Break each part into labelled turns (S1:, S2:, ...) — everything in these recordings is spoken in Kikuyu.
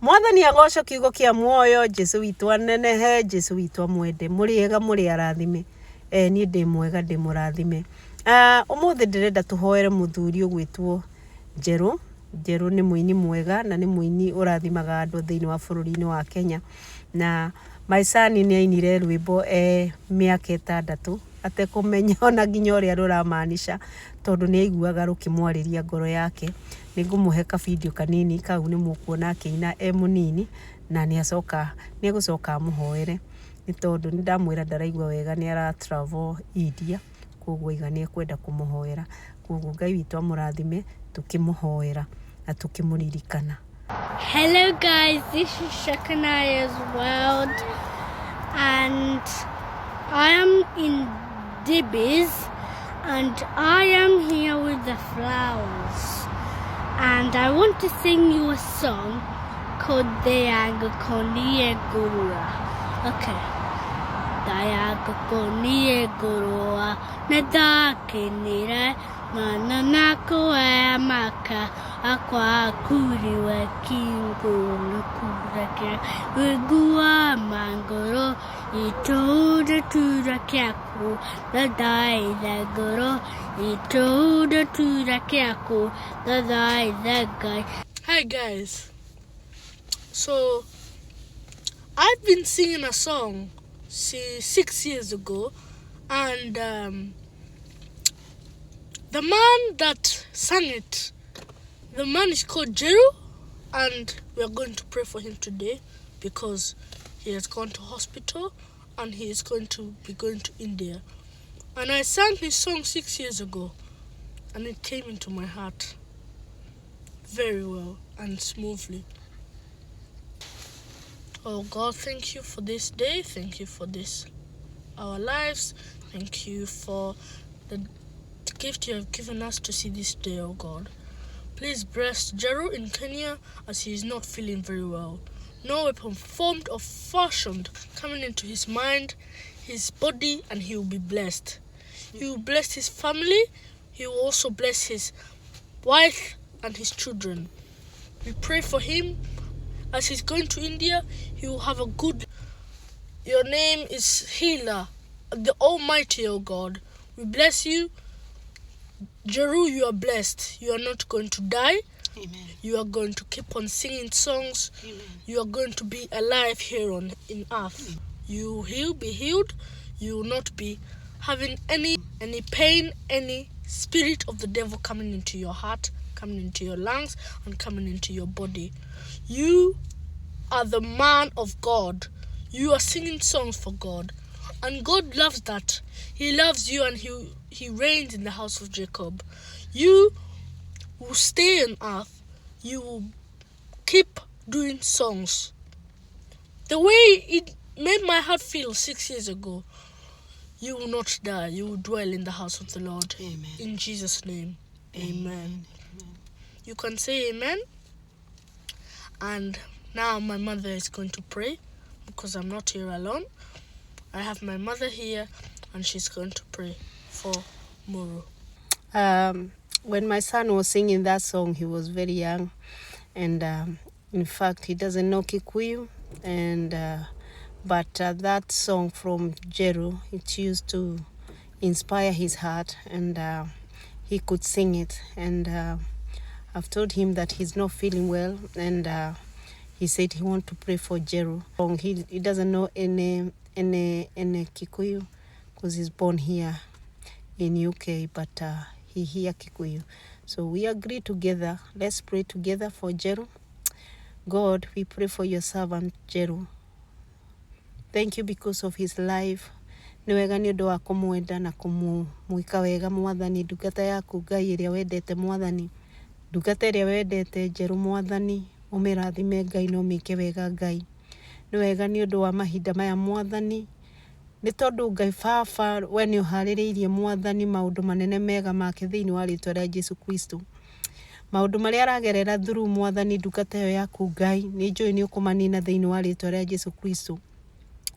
S1: Mwathani agocwo kiugo kĩa muoyo, Jesu witũ anenehe, Jesu witũ amwende. Mũrĩ ega, mũrĩ arathime. Eh, niĩ ndĩ mwega, ndĩ mũrathime. Ũmũthĩ ndĩrenda tũhoere mũthuri ũgwĩtwo Njerũ. Njerũ nĩ mũini mwega na nĩ mũini ũrathimaga andũ thĩinĩ wa bũrũri-inĩ wa Kenya. Na my son nĩ ainire rwĩmbo e mĩaka 6 atekũmenya ona nginya ũrĩa rũramaanisha tondũ nĩ aiguaga rũkĩmwarĩria ngoro yake. Nĩ ngũmũhe ka video kanini kau nĩ mũkuona akĩina e mũnini na nĩ acoka nĩ egũcoka amũhoere nĩ tondũ nĩ ndamwĩra ndaraigua wega nĩ ara travel India koguo aiga nĩ ekwenda kũmũhoera. Koguo Ngai witũ amũrathime tũkĩmũhoera na tũkĩmũririkana.
S2: Hello guys, this is Shechaniah's world and I am in Dibbies and I am here with the flowers and I want to sing you a song called Dayagokonie Gurua. Okay. Dayagokonie Gurua Nadakinire na na maka akwa kuriwe kingu nukurake ugua mangoro itoda tura kyaku the goro itoda tura kyaku the guy.
S3: Hi guys. So I've been singing a song 6 years ago, and the man that sang it, the man is called Njeru, and we are going to pray for him today because he has gone to hospital and he is going to be going to India. And I sang his song 6 years ago, and it came into my heart very well and smoothly. Oh God, thank you for this day. Thank you for this, our lives. Thank you for the gift you have given us to see this day, oh God. Please bless Njeru in Kenya as he is not feeling very well. No weapon formed or fashioned coming into his mind, his body, and he will be blessed. He will bless his family. He will also bless his wife and his children. We pray for him. As he's going to India, he will have a good... Your name is Healer, the Almighty, O God. We bless you. Njeru, you are blessed. You are not going to die.
S1: Amen.
S3: You are going to keep on singing songs.
S1: Amen.
S3: You are going to be alive here on in earth.
S1: Amen.
S3: You will be healed. You will not be having any pain, any spirit of the devil coming into your heart, coming into your lungs, and coming into your body. You are the man of God. You are singing songs for God. And God loves that. He loves you, and he reigns in the house of Jacob. You will stay on earth. You will keep doing songs. The way it made my heart feel 6 years ago, you will not die. You will dwell in the house of the Lord.
S1: Amen.
S3: In Jesus' name. Amen.
S1: Amen.
S3: You can say amen. And now my mother is going to pray because I'm not here alone. I have my mother here and she's going to pray for Muru.
S1: When my son was singing that song, he was very young. And in fact, he doesn't know Kikuyu. And but that song from Njeru, it used to inspire his heart, and he could sing it. And I've told him that he's not feeling well, and he said he wants to pray for Njeru. He doesn't know any Kikuyu because he's born here in UK, but he hear Kikuyu. So we agree together. Let's pray together for Njeru. God, we pray for your servant Njeru. Thank you because of his life. Nĩ wega nĩ ũndũ wa kũmwenda na kũmwĩka wega Mwathani, ndungata yaku Ngai ĩrĩa wendete Mwathani, ndungata ĩrĩa wendete Njeru Mwathani, ũmĩrathime Ngai na ũmĩke wega Ngai. Nĩ wega nĩ ũndũ wa mahinda maya Mwathani, nĩ tondũ Ngai Baba we nĩ ũharĩrĩirie Mwathani maũndũ manene mega make thĩinĩ wa rĩtwa rĩa Jesu Kristo. Maũndũ marĩa aragerera through Mwathani ndungata ĩyo yaku Ngai, nĩ njũĩ nĩ ũkũmanina thĩinĩ wa rĩtwa rĩa Jesu Kristo.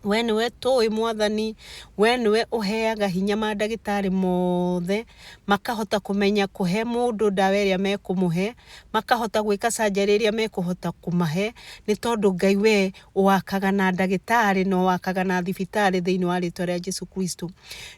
S1: We nĩwe tũĩ Mwathani, we nĩwe ũheaga hinya mandagĩtarĩ mothe, makahota kũmenya kũhe mũndũ ndawa ĩrĩa mekũmũhe, makahota gwĩka surgery ĩrĩa mekũhota kũmahe, nĩ tondũ Ngai we ũwakaga na ndagĩtarĩ na ũwakaga na thibitarĩ thĩinĩ wa rĩtwa rĩa Jesu Kristo.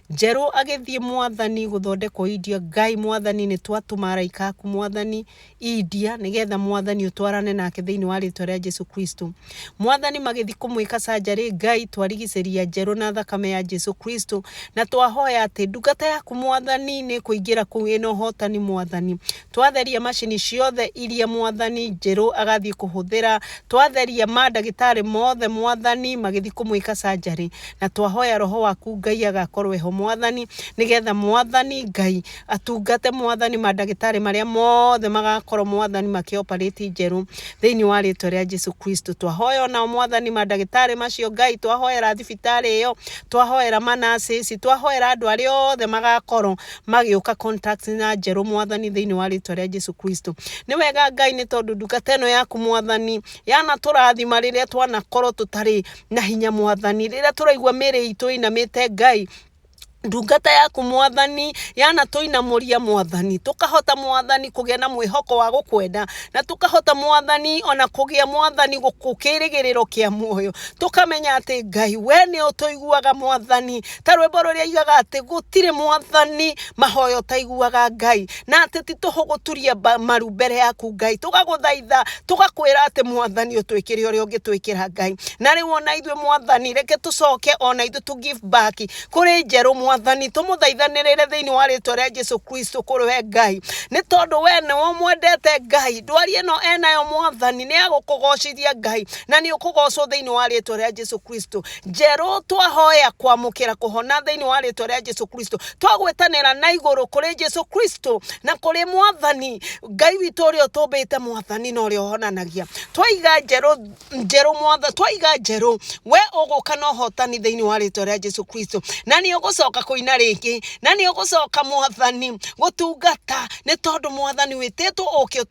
S1: Njerũ agĩthiĩ Mwathani gũthondekwo India, Ngai Mwathani nĩ twatũma araika aku Mwathani India nĩgetha Mwathani ũtwarane nake thĩinĩ wa rĩtwa rĩa Jesu Kristo. Mwathani magĩthiĩ kũmwĩka surgery Ngai twarigicĩria Njerũ na thakame ya Jesu Kristo na twahoya atĩ ndungata yaku Mwathani nĩ kũingĩra kũu ĩna ũhotani Mwathani. Twatheria macini ciothe iria Mwathani Njerũ agathiĩ kũhũthĩra, twatheria mandagĩtarĩ mothe Mwathani magĩthiĩ kũmwĩka surgery na twahoya roho waku Ngai agakorwo eho Mwathani nĩgetha Mwathani Ngai atungate Mwathani mandagĩtarĩ marĩa mothe magakorwo Mwathani makĩoparĩti Njerũ thĩinĩ wa rĩtwa rĩa Jesu Kristo. Twahoya onao Mwathani mandagĩtarĩ macio Ngai, twahoera thibitarĩ ĩyo, twahoera manurses, twahoera andũ arĩa othe magakorwo magĩũka contact na Njerũ Mwathani thĩinĩ wa rĩtwa rĩa Jesu Kristo. Nĩ wega Ngai nĩ tondũ ndungata ĩno yaku Mwathani yanatũrathima rĩrĩa twanakorwo tũtarĩ na hinya Mwathani, rĩrĩa tũraigua mĩĩrĩ itũ ĩinamĩte Ngai, ndungata yaku Mwathani yanatũinamũria Mwathani, tũkahota Mwathani kũgĩa na mwĩhoko wa gũkwenda, na tũkahota Mwathani ona kũgĩa Mwathani kĩrĩgĩrĩro kĩa muoyo, tũkamenya atĩ Ngai we nĩ ũtũiguaga Mwathani, ta rwĩmbo rũrĩa igaga atĩ gũtirĩ Mwathani mahoya ũtaiguaga Ngai, na atĩ ti tũhũ gũturia maru mbere yaku Ngai, tũgagũthaitha tũgakwĩra atĩ Mwathani ũtwĩkĩre ũrĩa ũngĩtwĩkĩra Ngai. Na rĩu ona ithuĩ Mwathani reke tũcoke ona ithuĩ tũ give back kũrĩ Njerũ Mwathani, tũmũthaithanĩrĩre thĩinĩ wa rĩtwa rĩa Jesu Kristo kũrĩ we Ngai, nĩ tondũ we nĩwe ũmwendete Ngai. Ndwari ĩno enayo Mwathani nĩ ya gũkũgocithia Ngai, na nĩ ũkũgocwo thĩinĩ wa rĩtwa rĩa Jesu Kristo. Njerũ twahoya kwamũkĩra kũhona thĩinĩ wa rĩtwa rĩa Jesu Kristo, twagwĩtanĩra na igũrũ kũrĩ Jesu Kristo na kũrĩ Mwathani Ngai witũ ũrĩa ũtũmbĩte Mwathani na ũrĩa ũhonanagia. Twaiga Njerũ Njerũ Mwathani, twaiga Njerũ we ũgũka na ũhotani thĩinĩ wa rĩtwa rĩa Jesu Kristo, na nĩ ũgũcoka kũina rĩngĩ, na nĩ ũgũcoka Mwathani gũtungata, nĩ tondũ Mwathani wĩtĩtwo ũke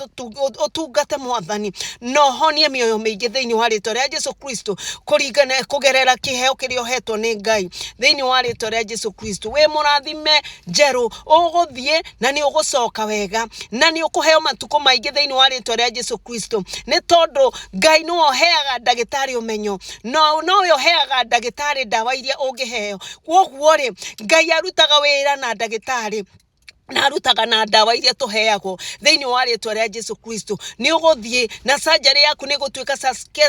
S1: ũtungate Mwathani na ũhonie mĩoyo mĩingĩ thĩinĩ wa rĩtwa rĩa Jesu Kristo, kũringana kũgerera kĩheo kĩrĩa ũhetwo nĩ Ngai thĩinĩ wa rĩtwa rĩa Jesu Kristo. Wĩ mũrathime Njerũ, ũgũthiĩ na nĩ ũgũcoka wega, na nĩ ũkũheo matukũ maingĩ thĩinĩ wa rĩtwa rĩa Jesu Kristo, nĩ tondũ Ngai nĩwe ũheaga ndagĩtarĩ ũmenyo, no nowe ũheaga ndagĩtarĩ ndawa iria ũngĩheo. Kwoguo rĩ, Ngai arutaga wĩra na ndagĩtarĩ na arutaga na ndawa iria tũheagwo thĩinĩ wa rĩtwa rĩa Jesu Kristo. Nĩ ũgũthiĩ na surgery yaku nĩ ĩgũtuĩka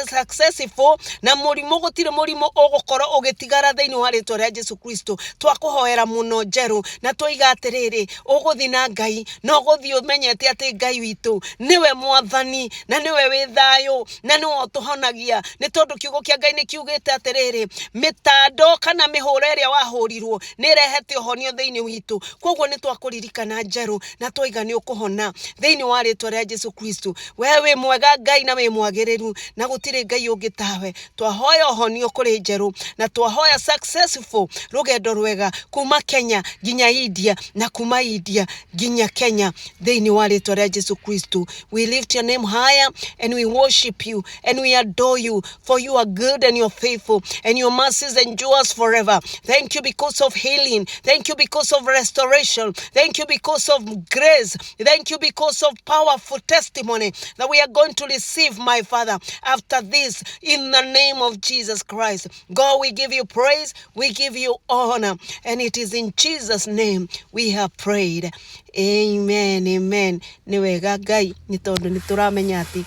S1: successful, na mũrimũ gũtirĩ mũrimũ ũgũkorwo ũgĩtigara thĩinĩ wa rĩtwa rĩa Jesu Kristo. Twakũhoera mũno Njerũ, na twoiga atĩrĩrĩ, ũgũthiĩ na Ngai, na ũgũthiĩ ũmenyete atĩ Ngai witũ nĩwe Mwathani na nĩwe wĩ thayũ na nĩwe ũtũhonagia, nĩ tondũ kiugo kĩa Ngai nĩ kiugĩte atĩrĩrĩ, mĩtando kana mĩhũra ĩrĩa wahũrirwo nĩ ĩrehete ũhonio thĩinĩ witũ. Koguo nĩ twakũririkana Njerũ na twaiga nĩ ũkũhona thĩinĩ wa rĩtwa rĩa Jesu Kristo. We wĩ mwega Ngai na wĩ mwagĩrĩru na gũtirĩ Ngai ũngĩ tawe. Twahoya ũhonio kũrĩ Njerũ na twahoya successful rũgendo rwega kuma Kenya nginya India na kuma India nginya Kenya thĩinĩ wa rĩtwa rĩa Jesu Kristo. We lift your name higher and we worship you and we adore you, for you are good and you're faithful and your mercies endures forever. Thank you because of healing. Thank you because of restoration. Thank you because of grace. Thank you because of powerful testimony that we are going to receive, my Father, after this, in the name of Jesus Christ. God, we give you praise, we give you honor, and it is in Jesus' name we have prayed. Amen, amen. Nĩ wega Ngai, nĩ tondũ nĩ tũramenya atĩ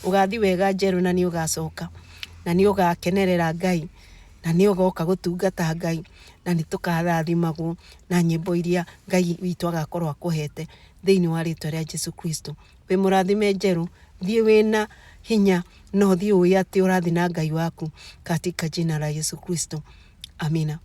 S1: ũgathi wega Njerũ na nĩ ũgacoka na nĩ ũgakenerera Ngai na nĩ ũgoka gũtungata Ngai na nĩ tũkarathimagwo na nyĩmbo iria Ngai witũ agakorwo akũhete thĩinĩ wa rĩtwa rĩa Jesu Kristo. Wĩ mũrathime Njerũ, thiĩ wĩna hinya na ũthiĩ ũĩ atĩ ũrathiĩ na Ngai waku katika jina la Yesu Kristo. Amina.